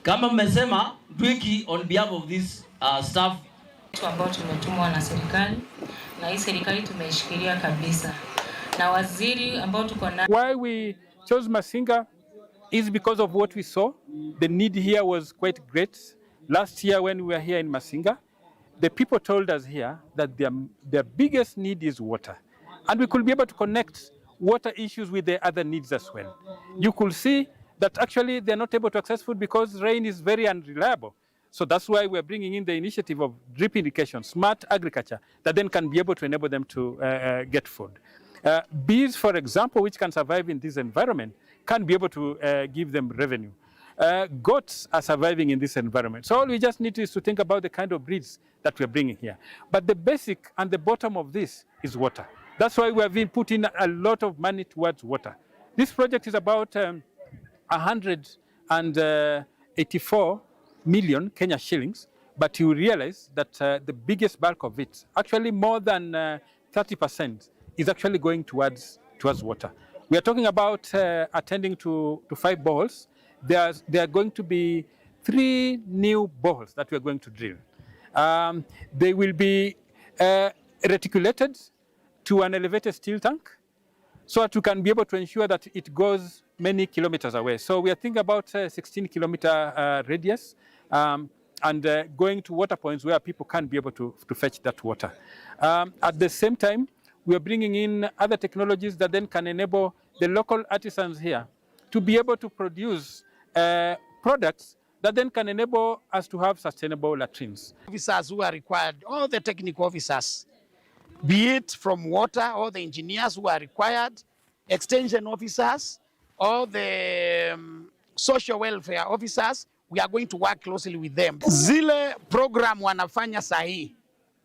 Kama mmesema, Ndwiki on behalf of this, uh, staff. Watu ambao tumetumwa na serikali, na hii serikali tumeishikilia kabisa. Na waziri ambao tuko na Why we chose Masinga is because of what we saw. The need here was quite great. Last year when we were here in Masinga, the people told us here that their, their biggest need is water. And we could be able to connect water issues with the other needs as well. You could see that actually they're not able to access food because rain is very unreliable. So that's why we're bringing in the initiative of drip irrigation, smart agriculture, that then can be able to enable them to, uh, uh, get food. Uh, bees, for example, which can survive in this environment, can be able to, uh, give them revenue. Uh, goats are surviving in this environment. So all we just need is to think about the kind of breeds that we're bringing here. But the basic and the bottom of this is water. That's why we have been putting a lot of money towards water. This project is about, um, a hundred and eighty-four million Kenya shillings, but you realize that, uh, the biggest bulk of it, actually more than, uh, thirty percent, is actually going towards, towards water. We are talking about, uh, attending to, to five boreholes. There are, there are going to be three new boreholes that we are going to drill. Um, they will be, uh, reticulated to an elevated steel tank so that we can be able to ensure that it goes many kilometers away. So we are thinking about, uh, sixteen kilometer, uh, radius, um, and, uh, going to water points where people can be able to, to fetch that water. Um, at the same time, we are bringing in other technologies that then can enable the local artisans here to be able to produce, uh, products that then can enable us to have sustainable latrines. Officers who are required, all the technical officers, be it from water, all the engineers who are required, extension officers, all the, um, social welfare officers, we are going to work closely with them. Zile program wanafanya sahi,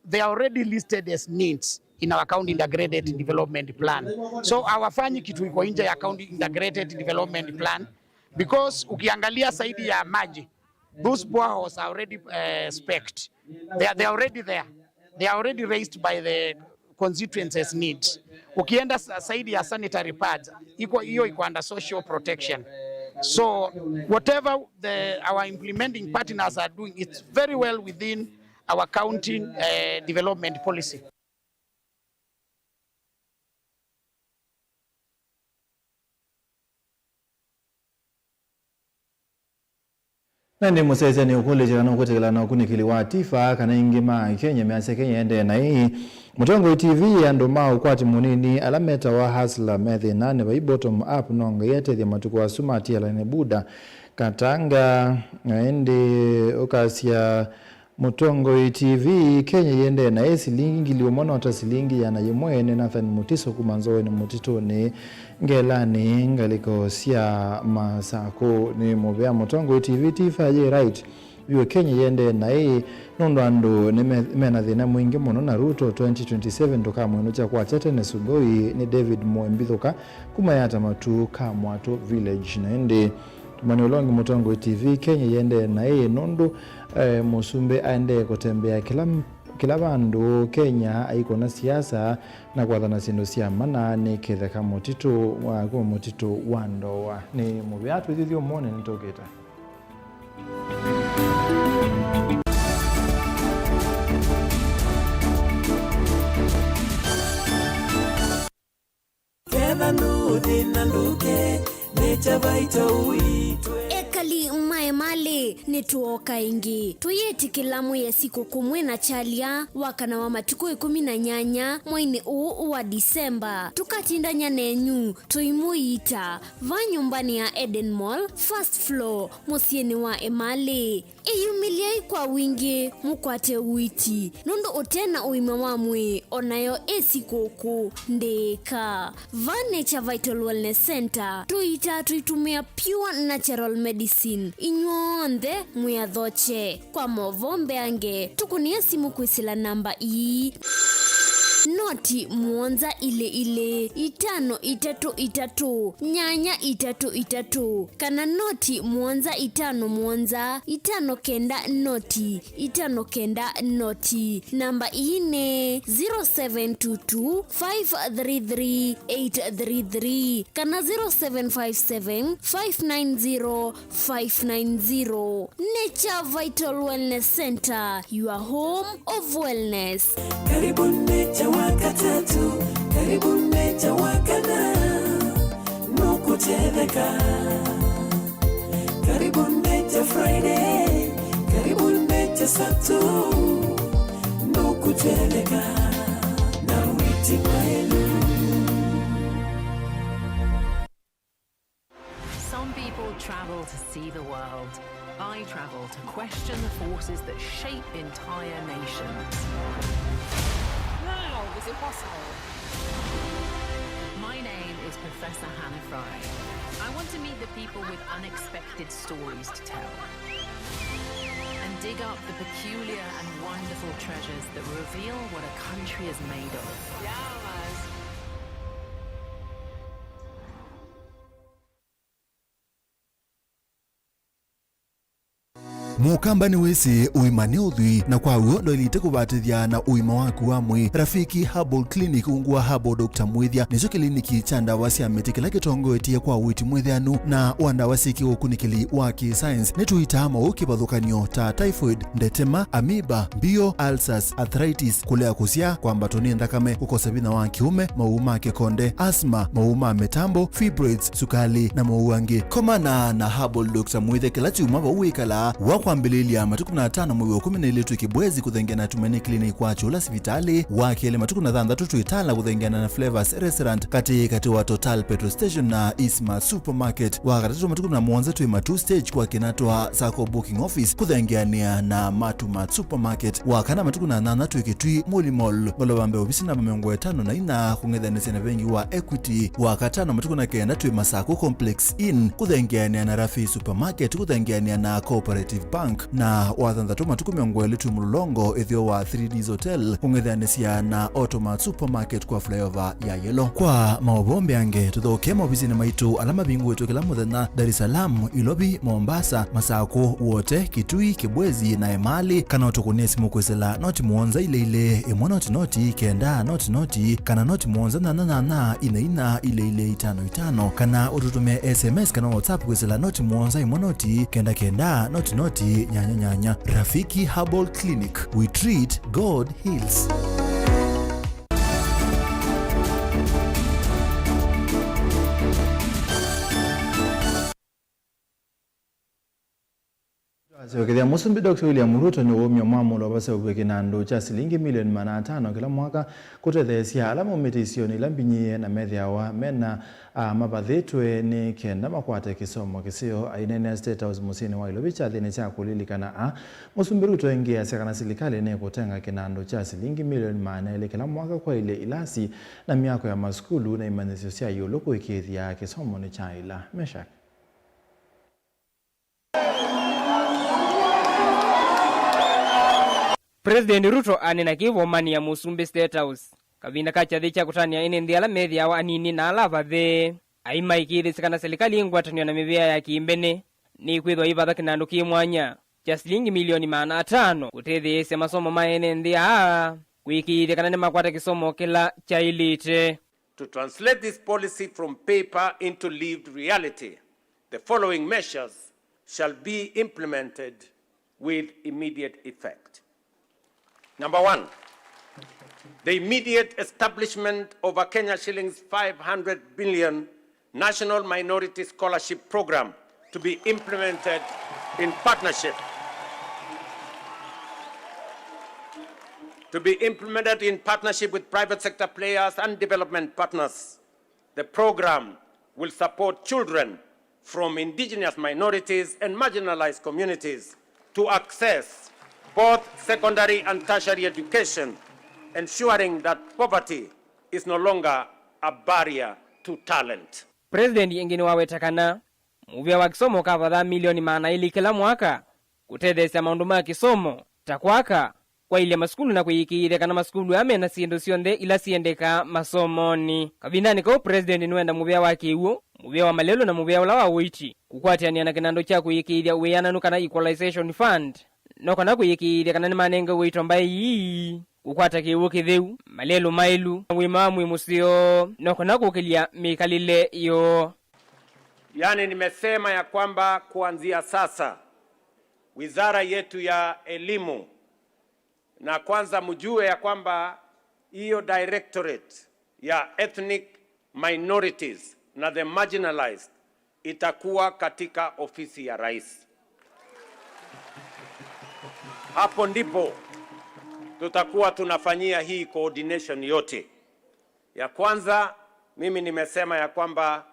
they are already listed as needs in our county integrated development plan. So hawafanyi kitu iko nje ya county integrated development plan, because ukiangalia saidi ya maji, those boreholes are already, uh, spec'd. They are, they are already there. They are already raised by the constituencies need. Ukienda sa-, saidi ya sanitary pads, iko, hiyo iko under social protection. So whatever the, our implementing partners are doing, it's very well within our county, uh, development policy. Na ĩndĩ mũsyaĩĩsya nĩ ũkũlĩtye kana ũkwĩtĩkĩla na ũkunĩkĩli wa Tifa kana ingĩ ma Kenya measya Kenya ĩendee naĩ. Mũtongoi T V, andũ ma ũkwati mũnini ala metawa hustler me thĩnanĩ vai bottom up, no Ngai atethye matukũ asu matialane. Buda Katanga, na ĩndĩ ũkasya Mũtongoi T V, Kenya ĩendee naĩ, silingi ngili ũmwe no ta silingi ĩana yĩmwe. Nĩ Nathan Mutiso kuma Nzoweni Mũtitũnĩ, Ngelanĩ, ngalĩko sya Masakũ. Nĩ mũvea Mũtongoi T V, Tifa yĩ right vyũ, Kenya ĩendee naĩ, nũndũ andũ nĩ me-, mena thĩna mwingĩ mũno na Ruto twenty twenty-seven ndũkamwĩnũkya kwakya tene. Sugoi. Nĩ David Mwe Mbithũka kuma Yata Matu ka Mwatũ Village. Na ĩndĩ tũmanye ũla ũngĩ Mũtongoi T V, Kenya ĩendee naĩ, nũndũ, eh, mũsumbĩ aendee kũtembea kĩla, kĩla vandũ Kenya aikũna siasa na kwathana syĩndũ sya mana nĩ kĩtheka mũtitũ wa, kuma mũtitũ wa Ndoa. Nĩ mũvea twĩthyũthyũmũnĩ nĩtũkĩte. Ketha ndũthĩna ndũke, Nature Vital ũitwe. Ekali ma Emali, nĩtwooka ĩngĩ. Tũyĩtĩkĩla mwĩe sikũkũ mwĩ na kyalya wa kana wa matukũ ĩkũmi na nyanya mweinĩ ũũ wa Disemba. Tũkatindany'a nenyu, tũimũiita va nyũmbanĩ ya Eden Mall, first floor, mũsyĩnĩ wa Emali. Ĩyumĩlyei kwa wingĩ mũkwate ũiiti, nũndũ ũte na ũima wa mwĩĩ o nayo ĩ sikũkũ ndĩĩka. Va Nature Vital Wellness Center, tũiitaa tũitũmĩa pure natural medicine. Inyw'onthe mwĩ athokye. Kwa movoo mbeange, tũkũnĩe simũ kwĩsĩla namba ii, noti mũonza ilĩ ilĩ, itano itatũ itatũ, nyanya itatũ itatũ, kana noti mũonza itano mũonza, itano kenda noti, itano kenda noti. Namba ii nĩ zero seven two two, five three three, eight three three kana zero seven five seven, five nine zero, five nine zero. Nature Vital Wellness Center, your home of wellness. Karibu Nature wa katatu, karibu Nature wa kana, nũkũtetheka. Karibu Nature Friday, karibu Nature Saturday, nũkũtetheka na ũiiti mwaĩlu. Some people travel to see the world. I travel to question the forces that shape entire nations. How is it possible? My name is Professor Hannah Fry. I want to meet the people with unexpected stories to tell and dig up the peculiar and wonderful treasures that reveal what a country is made of. Yeah, man. Mũkamba nĩwĩsĩ ũima nĩ ũthwii, na kwa w'o ndwaĩlĩte kũvatĩthya na ũima waku wa mwĩĩ. Rafiki Herbal Clinic, ungu wa Herbal Doctor Mwĩthya, nĩkyo kĩliniki kya ndawa sya mĩtĩ kĩla kĩtongoetye kwa ũiiti mwĩthĩanu na wa ndawa syĩ kĩũkunĩkĩli wa kĩ-science. Nĩtũitaa maũũ kĩvathũkany'o ta typhoid, ndetema, amoeba, mbio, ulcers, arthritis, kũlea kũsyaa, kwambatwa nĩ nthakame, kũkosa vinya wa kĩũme, maũũ ma kĩkonde, asthma, maũũ ma mĩtambo, fibroids, sukali, na maũũ angĩ. Komana na Herbal Doctor Mwĩthya kĩla kyumwa vau wĩkalaa, wakwa Kwambĩlĩlya matukũ na atano mwei wa kũmi na ĩlĩ twĩ Kibwezi kũthengeana na Tumaini Clinic kwa Kyũla sivitalĩ, wa kelĩ matukũ na thanthatũ twĩ Tala kũthengeana na Flavors Restaurant katĩ katĩ wa Total Petrol Station na Eastmart Supermarket, wa katatũ matukũ na mũonza twĩ Matuu Stage kwa Kinatwa Sacco Booking Office kũthengeanĩa na Matumat Supermarket, wa kana matukũ na nyanya twĩ Kitui Muli Mall, ngolova mbee ovisi namba mĩongo ĩtano na ina kũng'ethanĩsya na vengi wa Equity, wa katano matukũ na kenda twĩ Masako Complex Inn kũthengeanĩa na Rafi Supermarket kũthengeanĩa na Cooperative Bank, na wa thanthatũ matukũ mĩongo ĩlĩ twĩ Mũlolongo ĩtheo wa three Ds Hotel kũng'ethanĩsya na Automat Supermarket kwa flyover ya Yellow. Kwa maũvoo mbeange, tũthokee maovisinĩ maitũ ala mavingũĩtwe kĩla mũthenya, Dar es Salaam, Ilovi, Mombasa, Masako, Wote, Kitui, Kibwezi na Emali, kana ũtũkũnĩe simũ kwĩsĩla noti mũonza ilĩ ilĩ, ĩmwe noti noti, kenda noti noti, kana noti mũonza nyanya nyanya, ina ina, ilĩ ilĩ, itano itano, kana ũtũtũmĩe S M S kana WhatsApp kwĩsĩla noti mũonza ĩmwe noti, kenda kenda, noti noti, nyanya nyanya. Rafiki Herbal Clinic, we treat, God heals. Twasyookethya, Mũsumbĩ Doctor William Ruto nĩwaumya mwamũlo vaseũvw'e kĩnandũ kya silingi milioni maana atano kĩla mwaka kũtetheesya ala maumĩte isionĩ ila mbinyĩĩe na methĩawa mena aa mavathĩtwe nĩ kenda makwate kĩsomo kĩseo. Aineenea State House mũsyĩnĩ wa Ilovi kyathĩnĩ kya kũlilikana aa, Mũsumbĩ Ruto ĩngĩ easya kana silikalĩ nĩkũtenga kĩnandũ kya silingi milioni maana elĩ kĩla mwaka kwaĩlya ilasi na myako ya masukulu na imanyĩsyo sya ĩũlũ kũĩkĩĩthya kĩsomonĩ kya aila. Meshak. President Ruto aneena kĩĩ ĩvomanĩ ya Mũsumbĩ State House kavinda ka kyathĩ kya kũtanĩa ene nthĩ ala methĩawa anini na ala avathee, aimaĩkĩĩthĩsya kana silikalĩ ĩ ngwatanĩo na mĩvĩa ya kĩmbene nĩkwĩthwa ĩvatha kĩnandũ kĩ mwanya kya silingi milioni maana atano kũtetheesya masomo ma ene nthĩ aa kũĩkĩĩthya kana nĩmakwata kĩsomo kĩla kyaĩlĩte. To translate this policy from paper into lived reality, the following measures shall be implemented with immediate effect. Number one, the immediate establishment of a Kenya shillings five hundred billion National Minority Scholarship Program to be implemented in partnership, to be implemented in partnership with private sector players and development partners. The program will support children from indigenous minorities and marginalized communities to access both secondary and tertiary education, ensuring that poverty is no longer a barrier to talent. President ĩngĩ nĩwaweta kana mũvĩa wa kĩsomo ũkavatha milioni maana elĩ kĩla mwaka kũtetheesya maũndũ ma kĩsomo, ta kwaka, kwaĩlya masukulu na kũĩkĩĩthya kana masukulu aa mena syĩndũ syonthe ila siendekaa masomonĩ. Kavindanĩ kau, President nĩwenda mũvĩa wa kĩw'ũ, mũvĩa wa malelũ na mũvĩa ũla wa ũiiti kũkwatĩanĩa na kĩnandũ kya kũĩkĩĩthya wĩananu kana Equalization Fund, no kana kũĩkĩĩthya kana nĩmanengewe ito mbaĩ ii kũkwata kĩw'ũ kĩtheu, malelũ maĩlu, na ũima wa mwĩĩ mũseo, no kana kũkĩlya mĩkalĩle yoo. Yaani, nimesema ya kwamba kuanzia sasa, wizara yetu ya elimu, na kwanza mjue ya kwamba hiyo directorate ya ethnic minorities na the marginalized itakuwa katika ofisi ya rais. Hapo ndipo tutakuwa tunafanyia hii coordination yote. Ya kwanza, mimi nimesema ya kwamba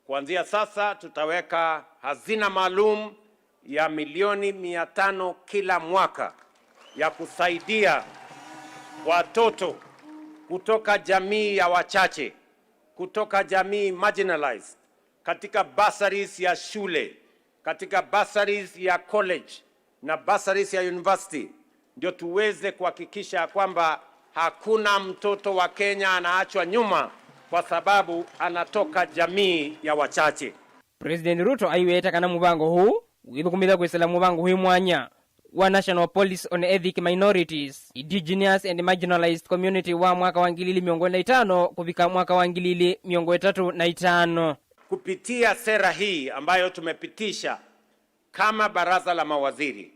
kuanzia sasa tutaweka hazina maalum ya milioni mia tano kila mwaka ya kusaidia watoto kutoka jamii ya wachache, kutoka jamii marginalized, katika bursaries ya shule, katika bursaries ya college na bursaries ya university, ndio tuweze kuhakikisha kwamba hakuna mtoto wa Kenya anaachwa nyuma kwa sababu anatoka jamii ya wachache. President Ruto aiweta kana mũvango ũũ wĩthũkũmĩthya kwĩsĩla mũvango wĩ mwanya wa National Policy on Ethnic Minorities, Indigenous and Marginalized Community wa mwaka wa ngili ili mĩongo ĩlĩ na itano kũvika mwaka wa ngili ili mĩongo ĩtatũ na itano. Kupitia sera hii ambayo tumepitisha kama baraza la mawaziri,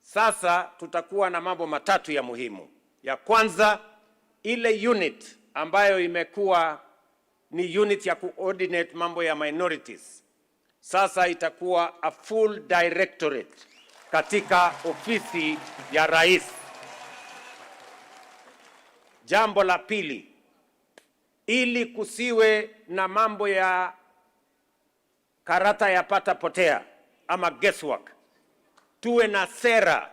sasa tutakuwa na mambo matatu ya muhimu. Ya kwanza, ile unit ambayo imekuwa ni unit ya coordinate mambo ya minorities, sasa itakuwa a full directorate katika ofisi ya rais. Jambo la pili, ili kusiwe na mambo ya karata ya pata potea ama guesswork, tuwe na sera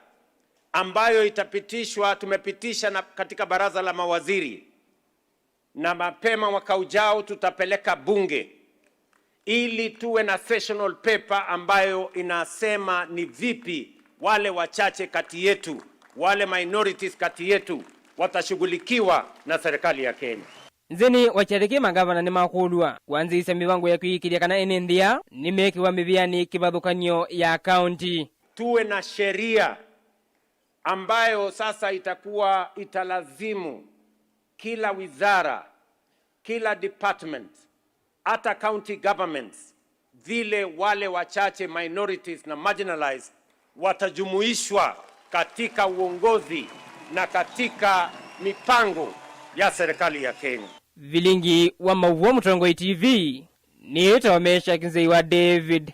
ambayo itapitishwa, tumepitisha na katika baraza la mawaziri, na mapema mwaka ujao tutapeleka bunge ili tuwe na sessional paper ambayo inasema ni vipi wale wachache kati yetu, wale minorities kati yetu watashughulikiwa na serikali ya Kenya. Nthĩnĩ wa kyathĩ kĩĩ, mangavana nĩmakũlw'a kwanzĩĩsya mĩvango ya kwĩĩkĩĩthya kana ene nthĩa nĩmeekĩwa mĩvĩanĩ kĩvathũkany'o ya kaunti. Tuwe na sheria ambayo sasa itakuwa italazimu kila wizara, kila department, hata county governments, vile wale wachache, minorities na marginalized, watajumuishwa katika uongozi na katika mipango ya serikali ya Kenya. Vilingi wa Mauvoo, Mũtongoi T V, nĩtawa Meshack Nzei wa David.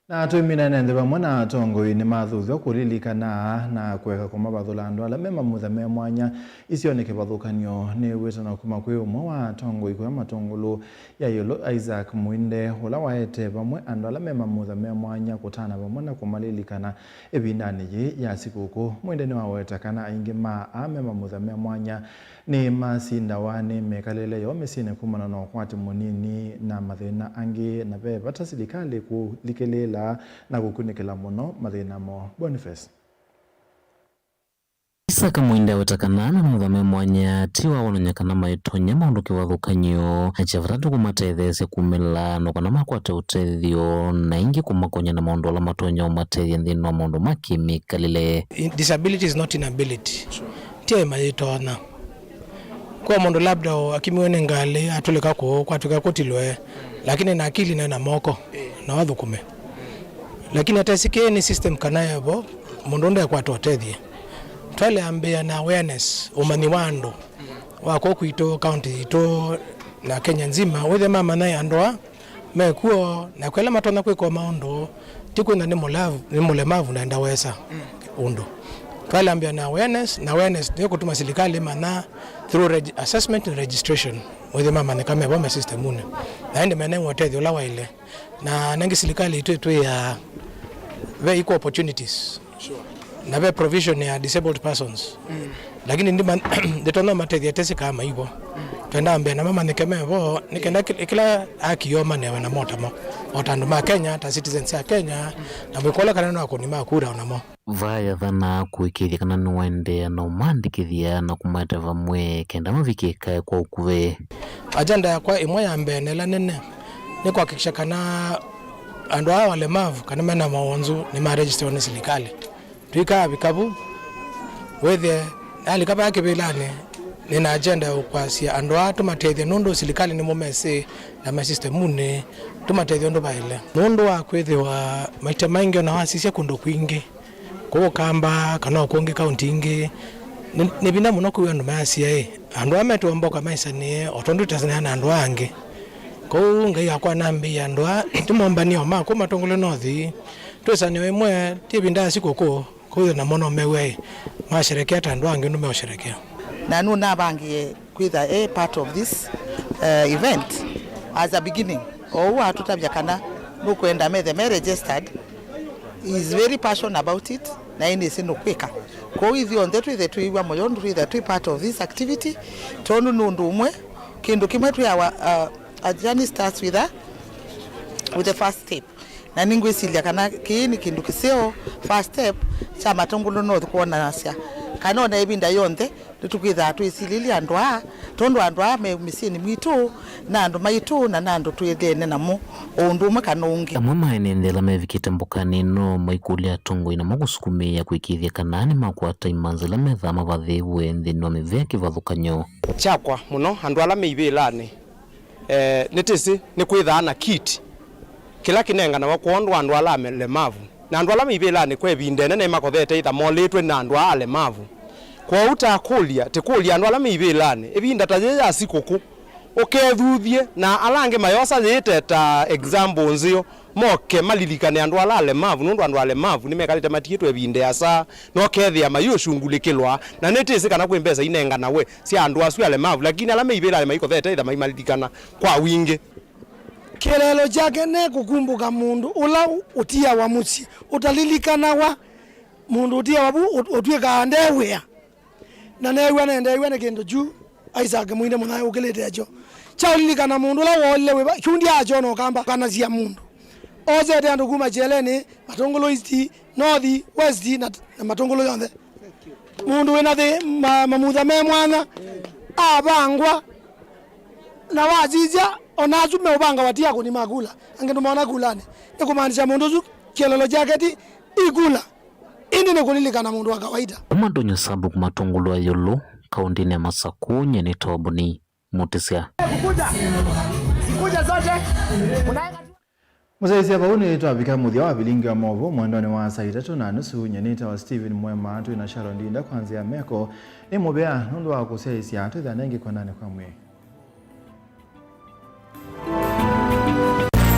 Na tũimina ene nthĩ vamwe na atongoi nĩmathuthw'a kũlilikana na kũeka kũmavathũla andũ ala me mamutha me mwanya isionĩ kĩvathũkany'o. Nĩ wĩtano kuma kwĩ ũmwe wa atongoi kũya Matũngũlũ ya ĩũlũ, Isaac Mwinde, ũla waete vamwe andũ ala me mamutha me mwanya kũtana vamwe na kũmalilikana ĩvindanĩ yĩĩ ya sikũkũ. Mwinde nĩwaweta kana aingĩ ma aa me mamutha me mwanya nĩmasindawa nĩ mĩkalĩle yoo mĩsyĩnĩ kumana na ũkwati mũnini na mathĩna angĩ, na ve vata silikalĩ kũlikĩlĩĩla na kũkunĩkĩla mũno mathĩna moo. Boniface. Isaac Mwinde aweta kana mamutha me mwanya ti wa wonany'a kana maitonya maũndũ kĩvathũkany'o, na kya vata nĩ kũmatetheesya kumĩla no kana makwate ũtethyo, na ĩngĩ kũmakony'a na maũndũ ala matonya ũmatethya nthĩnĩ wa maũndũ ma kĩmĩkalĩle. Disability is not inability. Ti aĩ mayĩtonya. Kwa mũndũ labda o-, akimiwe nĩ ngalĩ, atũlĩka kũũ, kwatw'ĩka kũtilwe, lakini na akili na ena moko, no athũkũme. Lakini atesĩ kĩĩ nĩ system kana evo, mũndũ ndekwata ũtethye. Twalĩambĩĩa na awareness, ũmanyi wa andũ, wa kũũ kwitũ, kaunti yitũ, na Kenya nzima, wĩthĩe mamanya andũ aa, mekuo, na kwĩ ala matonya kwĩka o maũndũ, ti kwĩna nĩ mũlavu, nĩ mũlemavu na ndawesa ũndũ. Twalambĩa na awareness, na awareness nĩyo kũtuma silikalĩ ĩmanya through reg-, assessment and registration, wĩthĩe mamanyĩka me vo me system-unĩ. Na ĩndĩ mena ũtethyo ũla waĩle. Na nangĩ silikalĩ itũ ĩtwĩaa ve equal opportunities. Sure. Na ve provision ya disabled persons. Mm. Lakini ndima-, nditonya matethya tesi kama hivyo. Mm. Twenda mbee na mamanyĩke me vo, nĩ kenda ki-, kĩla haki yoo manewe na motamo. O ta andũ ma Kenya, ta citizens ya Kenya, na mwĩkola kana no akũni ma kura onamo. Vaa yathana kũĩkĩĩthya kana nĩwaendeea na ũmandĩkĩthya na kũmaete vamwe kenda mavikĩkae kwa ũkuvĩ. Agenda yakwa ĩmwe ya mbee na ĩla nene nĩ kũhakikisha kana andũ aa walemavu kana mena mawonzu nĩmaregisterwa nĩ silikalĩ. Tũikavika vu, wĩthĩe nalika vaa kĩvĩlanĩ, nĩ na agenda ya ũkwasya andũ aa tũmatethye nũndũ silikalĩ nĩmo mesĩ na me system-unĩ, tũmatethye ũndũ vaĩle. Nũndũ wa kwĩthĩwa maita maingĩ ona wasisya kũndũ kwingĩ, kũũ Kamba kana o kũngĩ kaunti ingĩ, nĩ, nĩ vinya mũno kwĩw'a andũ mayasya ĩ, andũ aa metĩwa mboka maisanĩe o tondũ tũtasanĩa na andũ aa angĩ. Kwoou Ngai wakwa nambĩie andũ aa ti mombani o ma kũũ Matũngũlũ North, twĩsanĩo ĩmwe ti ĩvinda ya sikũkũ, kwĩthĩwa namo no mew'e masherekea ta andũ angĩ ũndũ meũsherekea. Na nũnavangie kwĩtha e part of this, uh, event as a beginning. Oou atũtavya kana nũkwenda methe me registered, he is very passionate about it, na ĩnĩsĩ nũkwĩka. Kwoou ithyonthe twĩthe twĩw'a mũyo ũndũ twĩtha twĩ part of this activity, tondũ nĩ ũndũ ũmwe, kĩndũ kĩmwe twĩ our, uh, a journey starts with a, with the first step. Na nĩngwĩsilya kana kĩĩ nĩ kĩndũ kĩseo, first step, kya Matũngũlũ North kwonanasya kana ona ĩvinda yonthe nĩtũkwĩthaa twĩsilĩlye andũ aa, tondũ andũ aa me mĩsyĩnĩ mitũ, na andũ maitũ, na na andũ twĩthĩene namo o ũndũ ũmwe kana ũngĩ. Amwe ma ene nthĩ ala mevikĩte mbokanĩ ĩno maikũlya atongoi namo kũsukumĩĩa kũĩkĩĩthya kana nĩmakwata imanza ila methaa mavathĩĩwe nthĩnĩ wa mĩvĩa kĩvathũkany'o. Kyakwa mũno, andũ ala me ivĩlanĩ, eh, nĩtĩsĩ nĩkwĩthaa na kit kĩla kĩnenganawa kwondũ wa andũ ala alemavu. Na andũ ala me ivĩlanĩ kwa ĩvinda ĩnene nĩmakothete ĩtha molĩtwe na andũ aa alemavu. Kwoou takũlya, tĩkũlya andũ ala me ivĩlanĩ, ĩvinda ta yĩĩ ya sikũkũ, ũkethuthye, na ala angĩ mayosa yĩĩ ta example nzeo, Moke malilikane andũ ala alemavu, nũndũ andũ alemavu nĩmekalĩte matiĩtwe ĩvinda ĩasa, na ũkethĩa mayĩũshungulĩkĩlwa, na nĩtĩsĩ kana kwĩ mbesa inenganawe sya andũ asu alemavu, lakini ala meivĩlanĩ maikothetethya maimalilikana kwa wingĩ. Kĩeleelo kyake nĩ kũkumbũka mũndũ ũla ũtiawa mũsyĩ, ũtalilikanawa, mũndũ ũtiawa vu, ũ-, ũtw'ĩkaa nde wĩa. Na neew'a nendeew'a nĩ kĩndũ kyu Isaac Mwinde Mũthai ũkĩlĩte ekyo. Kya ũlilikana mũndũ ũla woolile wĩva, kyũndya akyona ũkamba kanasya mũndũ. Osete andũ kuma kyeleni, Matũngũlũ East, North, West, na, na Matũngũlũ yonthe. Mũndũ wĩna thĩ, ma, mamutha me mwanya, avangwa, na wasisya, ona asu meũvanga watia kũnima kula, angĩ ndũmona kulani. Nĩ kũmaanisya mũndũ ũsu kĩeleelo kyake ti ikula, ĩndĩ nĩ kũlilikana mũndũ wa kawaida. Kuma Ndũnyũ Sub Matũngũlũ ya Ĩũlũ, kaũntĩnĩ ya Masakũ, nyie nĩ Toboni Mũtĩsya. Mũsyaĩĩsya, vau nĩ twavika mũthya wa vilingi wa maũvoo mwendonĩ wa saa itatũ na nusu. Nyie nĩtawa Stephen Mwema, twĩ na Sharon Ndinda kwa nzĩa ya meko. Nĩ mũvea nũndũ wa kũsyaĩĩsya, twĩthane ĩngĩ kwendanĩ kwa mwĩĩ.